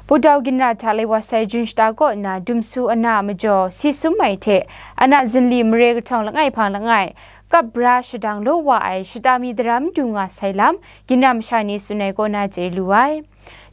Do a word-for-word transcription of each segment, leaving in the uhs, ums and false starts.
Putau ginra hta lai wa sai jun shata kaw na dumsu ana a majaw si sum ai hte, ana zinli mare kahtawng langai hpang langai, kap bra shadang law wa ai shata mi daram du nga sai lam, ginra masha ni tsun ai kaw na chye lu ai.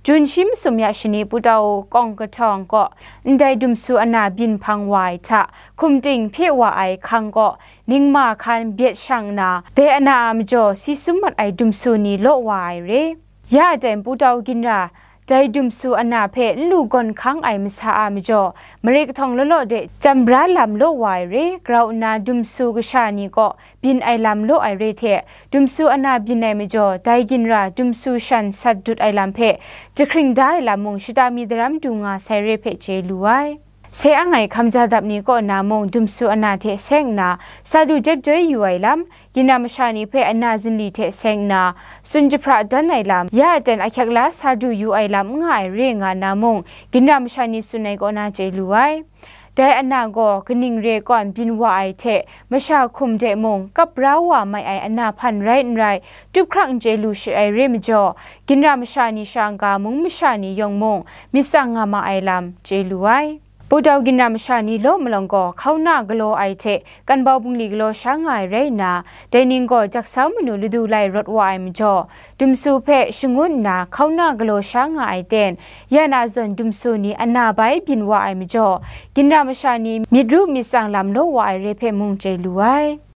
Jun shi masum ya shani Putau kawng kahtawng kaw, ndai dumsu ana byin hpang wa ai hta, hkum ting hpye wa ai hkang kaw, ningma hkan byet shang nna, dai ana a majaw si sum mat ai dumsu ni law wa ai re. Ya aten Putau ginra, dai dumsu ana hpe n lu gawn hkang ai masa a majaw, mare kahtawng law law de, chyam bra lam law wa ai re, grau nna dumsu kasha ni kaw, byin ai lam law ai re hte, dumsu ana byin ai majaw, dai ginra dumsu shan sat dut ai lam hpe, jahkring da ai lam mung shata mi daram du nga sai re hpe chye lu ai. Sai ang ai hkam ja dap ni kaw na mung dumsu ana hte seng nna, sa du jep joi yu ai lam, ginra masha ni hpe ana zinli hte seng nna, tsun jahpra dan ai lam, ya aten ahkyek la sa du yu ai lam n nga ai re nga na mung, ginra masha ni tsun ai kaw na chye lu ai. Dai ana gaw kaning re kawn byin wa ai hte, masha hkum de mung kap bra wa mai ai ana hpan rai n rai, tup hkrang n chye lu shi ai re majaw, ginra masha ni sha n-ga mung masha ni yawng mung myit tsang nga ma ai lam chye lu ai. Putau ginra masha ni law malawng gaw, hkauna galaw ai hte kanbau bungli galaw sha nga ai rai nna, dai ning gaw jaksau manu ladu lai rawt wa ai majaw, dumsu hpe shangun nna hkauna galaw sha nga ai ten, ya na zawn dumsu ni ana bai byin wa ai majaw, ginra masha ni myit ru myit tsang lam law wa ai re hpe mung chye lu ai.